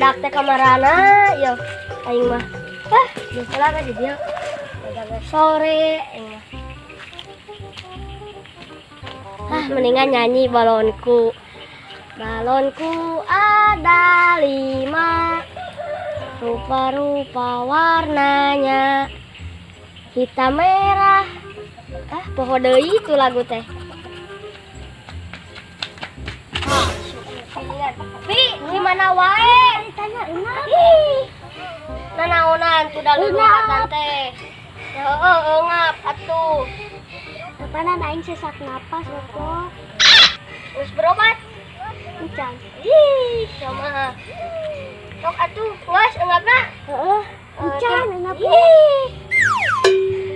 Barudak teh kamarana yo aing mah. Ah, geus lah di dieu. Udah sore aing mah. Ah, mendingan nyanyi balonku. Balonku ada 5, rupa-rupa warnanya, hitam merah. Ah, poho deui itu lagu teh. Ah, Pi, di mana wae? Tanya eungap. Ih, nanaonan tuh da lulumpatan teh. Ya heueuh eungap atuh. Kapanan aing sesak napas opo. Geus berobat? Encan. Ih, sama. Sok atuh, geus eungapna. Heeh. Encan eungap. Ih.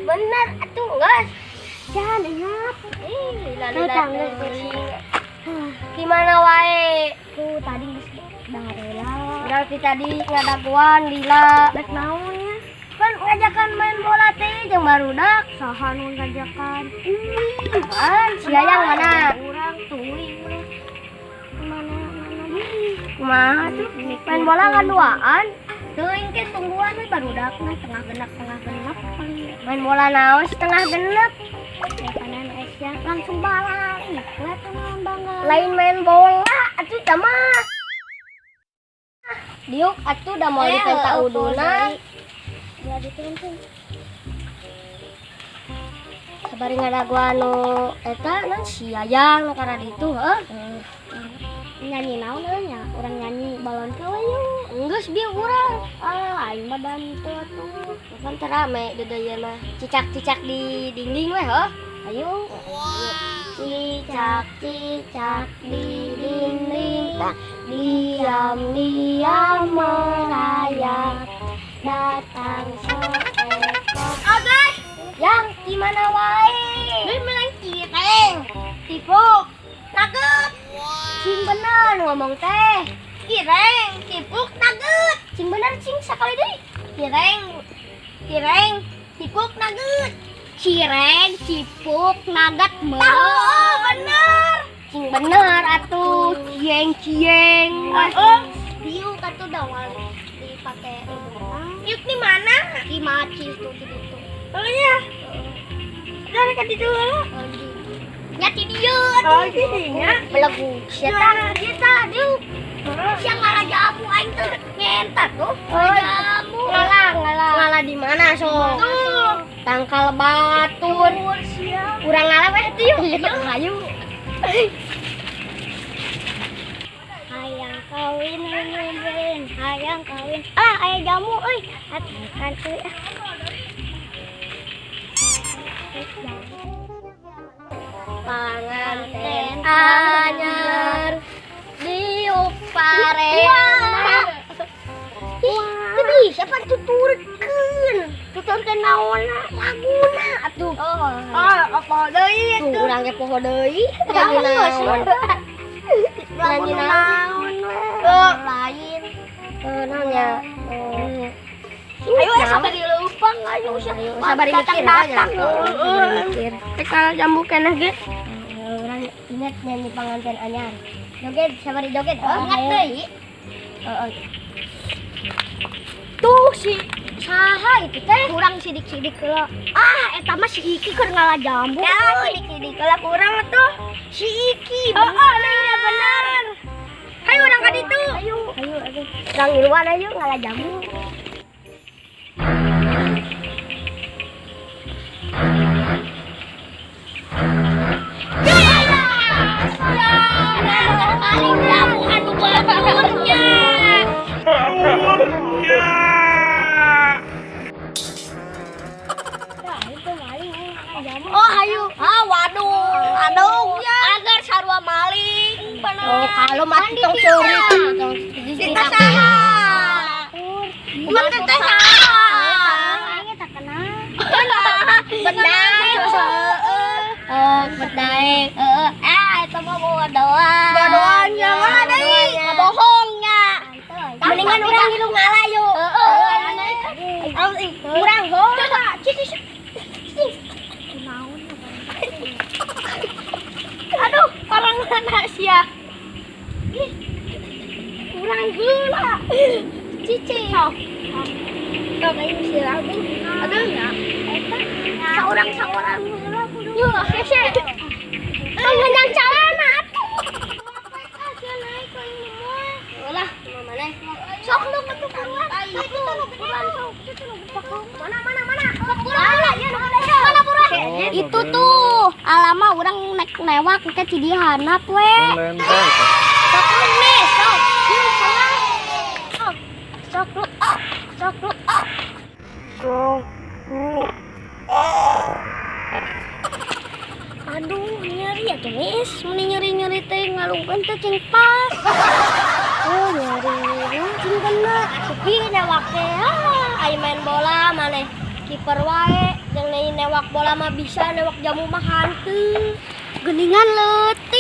Bener atuh geus. Encan eungap. Ih, lila-lila Datang, geus. teuing. Gimana wae? Tuh tadi geus dareula. Berarti tadi ngadaguan lila. Rek naon nya? Kan ngajakan main bola teh jeung barudak. Saha nu ngajakan? Apaan? Si Yayang mana? Urang teuing we. Mana mana. Kumaha tuh? Main bola kan duaan. Teuing ke tungguan we barudakna tengah genep paling. Main bola naon setengah genep. Ya kanan Aisyah langsung balik. We teh naon bangga. Lain main bola atuh tah mah. Diuk atuh da moal dipenta uduna. Ya dituntun. Sabari ngadaguan nu eta naon si Yayang nu kana ditu heuh. Nyanyi naon euy nya? Urang nyanyi balon we yuk. Geus bieu urang. Ah, aing mah dan teu atuh. Kan teu rame di dieu mah. Cicak-cicak di dinding we heuh. Ayo. Cicak-cicak di dinding, diam-diam merayap, datang seekor. Agas, Yang di mana wae? deui menang cireng. Cipuk, nugget. Cing bener ngomong teh. Cireng, cipuk, nugget. Cing bener cing sakali deui. Cireng, cireng, cipuk, nugget. Cireng, cipuk, nugget meureun. Tahu, bener. Cing bener atuh, cieng-cieng. Heeh. Diuk atuh da wal dipake uduna. Diuk di mana? Di macis tuh di ditu. Oh iya. Dari ka ditu heula. Nya ti dieu atuh. Oh, di dinya. Belegu sia tah. Dia tah diuk. Sia ngala jamu aing teh ngentat tuh. Oh, Jamu. Ngalah, ngalah. Ngalah di mana so? Tuh. Tangkal batur. Sia. Urang ngalah weh tuh yuk. Ayo. Hayang kawin win hayang kawin. Ah, aya jamu euy. Atuh kan euy ah. Panganten anyar diuk parena. Ih, teu bisa pan tuturkeun. Tuturkeun naonna? Laguna atuh. Oh. Ah, apa deui atuh? Urang ge poho deui. Nyanyi naon? Nyanyi naon we? Lain. Naon nya? Ayo sabar dileupang ayo sia. Sabar mikir datang. Sabar mikir. Teh jambu keneh ge. Urang ingat nyanyi panganten anyar. Joget, sabar joget. Ingat deui. Heeh. Tuh si saha itu teh? Kurang sidik-sidik heula. Ah, eta mah si Iki keur ngala jambu. Ya, sidik-sidik heula kurang atuh. Si Iki. Oh, oh, bener. Hayu urang ka ditu. Ayo. Ayo atuh. Urang ngiluan ayo ngala jambu. Paling jamu anu baturnya. Oh, hayu. Ah, waduh. Aduh, agar sarua maling. Oh, kalau mati tong curi, tong Kita saha. Mati teh saha. Aing tak kenal. Benar. Oh, bedaek. Heeh. Ah, eta mah bodohan. Bodohannya ngalah deui. Ngabohongnya. Mendingan urang ngilu ngalah yuk. Heeh. Urang heula. Cik cik. Aduh, orang mana sia? Urang heula. Cici. Sok. Sok aing si Rabu. Aduh nya. Eta saurang-saurang heula kudu. Yuh, hese. Tong ngenjang calana atuh. Ulah, maneh. Sok lu ketuk buruan. Sok buruan sok. Mana mana mana. Sok buruan. Mana buruan. Itu tuh, alama urang nek newak ke cidihanap we. Sok lu nih, sok. Yuk, sok. Sok lu. Sok lu. Sok lu. Aduh, nyeri atuh geus, meni nyeri-nyeri teh ngalungkeun teh cing pas. Oh, nyeri, cing kena. Tapi newak teh, ah, aing main bola maneh kiper wae, jeung newak bola mah bisa, newak jamu mah hanteu. Geningan leutik.